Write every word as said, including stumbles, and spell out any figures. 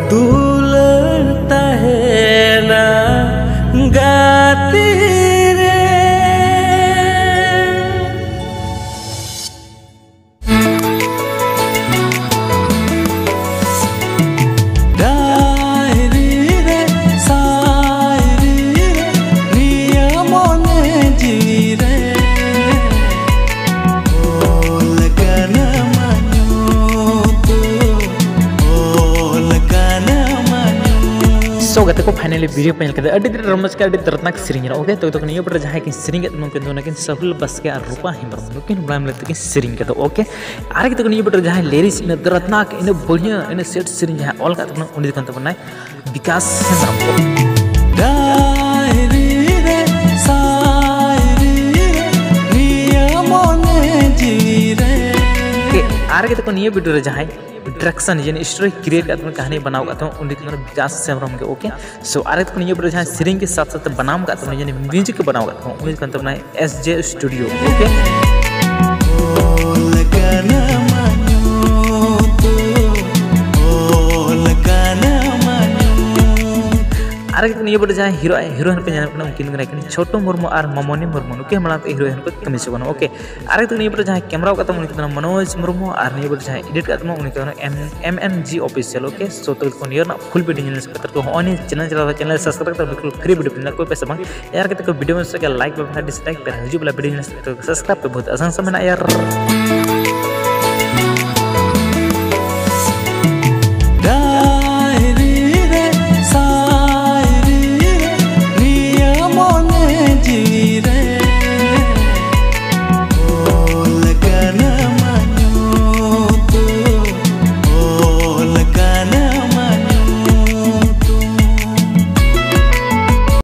ᱫᱩᱞᱟᱹᱲ ᱛᱟᱦᱮᱱᱟ ᱜᱟᱛᱮ ᱨᱮ᱾ ᱰᱟᱭᱨᱤ ᱨᱮ, ᱥᱟᱭᱨᱤ ᱨᱮ, ᱱᱤᱭᱟᱹ ᱢᱚᱱᱮ ᱡᱤᱣᱤ ᱨᱮ ᱚᱞ ᱠᱟᱱᱟ ᱢᱟᱧᱚᱛ, ᱚᱞ ᱠᱟᱱᱟ ᱢᱟᱧᱚᱛ᱾ So ᱜᱟᱛᱮ ᱠᱚ, finally video ᱯᱮ ᱧᱮᱞ ᱠᱮᱫᱟ, ᱟᱹᱰᱤ ᱫᱤᱱ ᱨᱚᱢᱚᱡᱽ ᱠᱮᱫᱟ, ᱟᱹᱰᱤ ᱫᱚᱨᱫᱽᱱᱟᱠ ᱥᱮᱨᱮᱧ ᱨᱚᱜ ᱜᱮ᱾ ᱛᱚ ᱛᱚᱠᱷᱚᱱ ᱱᱤᱭᱟᱹ ᱯᱚᱨᱮ ᱡᱟᱦᱟᱸᱭ ᱠᱤᱱ ᱥᱮᱨᱮᱧ ᱠᱮᱫ ᱱᱩᱠᱤᱱ ᱫᱚ ᱱᱩᱠᱤᱱ ᱥᱟᱦᱩᱞ ᱵᱟᱥᱠᱮ ᱟᱨ ᱨᱩᱯᱟ ᱦᱮᱢᱵᱨᱚᱢ, ᱱᱩᱠᱤᱱ ᱵᱟᱲᱟᱭ ᱞᱟᱹᱜᱤᱫ ᱛᱮᱠᱤᱱ ᱥᱮᱨᱮᱧ ᱠᱮᱫᱟ᱾ Okay, ᱟᱨ ᱜᱮ ᱛᱚᱠᱷᱚᱱ ᱱᱤᱭᱟᱹ ᱯᱚᱨᱮ ᱡᱟᱦᱟᱸᱭ lyrics ᱤᱱᱟᱹ ᱫᱚᱨᱫᱽᱱᱟᱠ, ᱤᱱᱟᱹ ᱵᱟᱹᱲᱤᱭᱟᱹ, ᱤᱱᱟᱹ set ᱥᱮᱨᱮᱧ ᱡᱟᱦᱟᱸᱭ ᱚᱞ ᱠᱟᱫ ᱛᱟᱵᱚᱱᱟ, ᱩᱱᱤ ᱫᱚ ᱠᱟᱱ ᱛᱟᱵᱚᱱᱟᱭ ᱵᱤᱠᱟᱥ ᱦᱮᱢᱵᱨᱚᱢ᱾ ᱰᱟᱭᱨᱤ ᱨᱮ, ᱥᱟᱭᱨᱤ ᱨᱮ, ᱱᱤᱭᱟᱹ ᱢᱚᱱᱮ ᱡᱤᱣᱤ ᱨᱮ᱾ Okay, ᱟᱨ ᱜᱮ ᱛᱚᱠᱷᱚᱱ ᱱᱤᱭᱟᱹ video ᱨᱮ ᱡᱟᱦᱟᱸᱭ direction, ᱡᱟᱦᱟᱸᱭ story create ᱠᱟᱜ ᱛᱟᱵᱚᱱ, ᱠᱟᱹᱦᱱᱤ ᱵᱮᱱᱟᱣ ᱠᱟᱜ ᱛᱟᱵᱚᱱ, ᱩᱱᱤ ᱫᱚ ᱠᱟᱱᱟ ᱵᱤᱠᱟᱥ ᱦᱮᱢᱵᱨᱚᱢ ᱜᱮ᱾ Okay, so ᱟᱨ ᱜᱮ ᱛᱚᱠᱷᱚᱱ ᱱᱤᱭᱟᱹ video ᱨᱮ ᱡᱟᱦᱟᱸᱭ ᱥᱮᱨᱮᱧ ᱜᱮ ᱥᱟᱛ ᱥᱟᱛ ᱛᱮ ᱵᱮᱱᱟᱣ ᱠᱟᱜ ᱛᱟᱵᱚᱱᱟ, ᱡᱟᱦᱟᱸᱭ music ᱠᱚ ᱵᱮᱱᱟᱣ ᱠᱟᱜ ᱛᱟᱵᱚᱱᱟ, ᱩᱱᱤ ᱫᱚ ᱠᱟᱱ ᱛᱟᱵᱚᱱᱟᱭ S J Studio᱾ Okay, ᱚᱞ ᱠᱟᱱᱟ ᱢᱟᱧᱚᱛ, ᱚᱞ ᱠᱟᱱᱟ ᱢᱟᱧᱚᱛ᱾ ᱟᱨ ᱱᱤᱭᱟᱹ video ᱨᱮ ᱡᱟᱦᱟᱸᱭ hero, heroine ᱯᱮ ᱧᱮᱞ ᱠᱟᱱᱟ, ᱩᱱᱠᱤᱱ ᱫᱚ ᱠᱟᱱᱟ ᱠᱤᱱ ᱪᱷᱳᱴᱩ ᱢᱩᱨᱢᱩ ᱟᱨ ᱢᱟᱢᱚᱱᱤ ᱢᱩᱨᱢᱩ, ᱱᱩᱠᱤᱱ ᱢᱟᱲᱟᱝ ᱛᱮ heroine ᱠᱚ ᱠᱟᱹᱢᱤ ᱪᱚ ᱵᱟᱹᱱᱩᱜ᱾ Okay, ᱟᱨ ᱱᱤᱭᱟᱹ video ᱨᱮ ᱡᱟᱦᱟᱸᱭ camera ᱠᱟᱜ ᱛᱟᱵᱚᱱᱟ, ᱩᱱᱤ ᱫᱚ ᱠᱟᱱᱟ ᱢᱚᱱᱳᱡᱽ ᱢᱩᱨᱢᱩ, ᱟᱨ ᱱᱤᱭᱟᱹ video ᱨᱮ ᱡᱟᱦᱟᱸᱭ edit ᱠᱟᱜ ᱛᱟᱵᱚᱱᱟ, ᱩᱱᱤ ᱫᱚ ᱠᱟᱱᱟ M-, M N G Official᱾ Okay, so ᱛᱚ ᱱᱤᱭᱟᱹ ᱨᱮᱱᱟᱜ full video ᱧᱮᱞ ᱥᱮ ᱠᱟᱛᱮ ᱠᱚ ᱦᱚᱸᱜᱼᱚᱭ ᱱᱤᱭᱟᱹ channel ᱪᱟᱞᱟᱣ ᱠᱟᱛᱮ channel subscribe ᱠᱟᱛᱮ ᱵᱤᱞᱠᱩᱞ free video ᱯᱮ ᱧᱮᱞᱟ, ᱠᱚᱭ ᱯᱚᱭᱥᱟ ᱵᱟᱝ᱾ ᱟᱨ ᱠᱟᱛᱮ ᱠᱚ video ᱢᱮ ᱥᱮ like ᱵᱟᱝ ᱠᱷᱟᱱ dislike ᱯᱮ, ᱦᱤᱡᱩᱜ ᱵᱮᱞᱟ video ᱧᱮᱞ ᱥᱮ ᱠᱟᱛᱮ subscribe ᱯᱮ, ᱵᱚᱦᱩᱛ ᱟᱥᱟᱱ ᱥᱟᱢᱟᱱ ᱟᱭᱟᱨ᱾